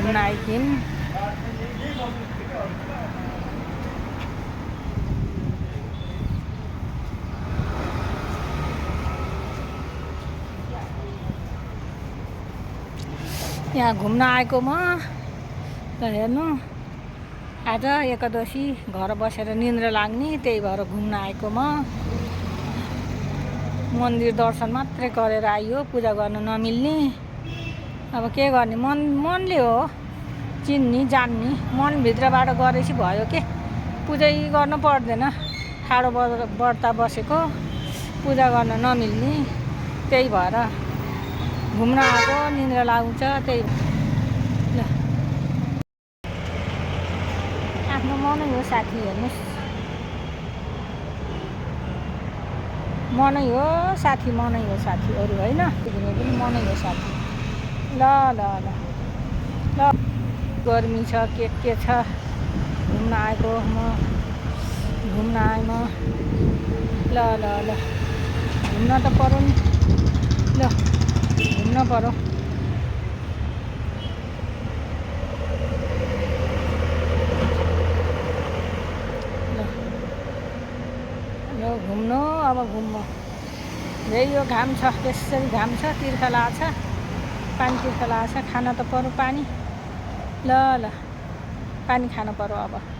घुम्न आइकिन यहाँ घुम्न आएको म ल हेर्नु आज एकादशी घर बसेर निन्द्रा लाग्ने त्यही भएर घुम्न आएको म मन्दिर दर्शन मात्रै गरेर आइयो पूजा गर्न नमिल्ने अब के गर्ने मनले हो चिन्ने जान्ने मनभित्रबाट गरेपछि भयो के पूजै गर्नु पर्दैन ठाडो व्रत बसेको पूजा गर्न नमिल्ने त्यही भएर घुम्न आएको निन्द्रा लाग्छ त्यही ल आफ्नो मनै हो साथी हेर्नुहोस् मनै हो साथी अरू होइन तिमी पनि मनै हो साथी ल ल ल ल गर्मी छ के छ घुम्न आएको म घुम्न आएँ म ल ल ल घुम्न त पर्यो नि ल घुम्न पर्यो ल घुम्नु अब घुम्नु यही यो घाम छ त्यसरी घाम छ तिर्खा लाग्छ पानी तिर्खा लाग्छ खान त पर्यो पानी ल ल पानी खानु पर्यो अब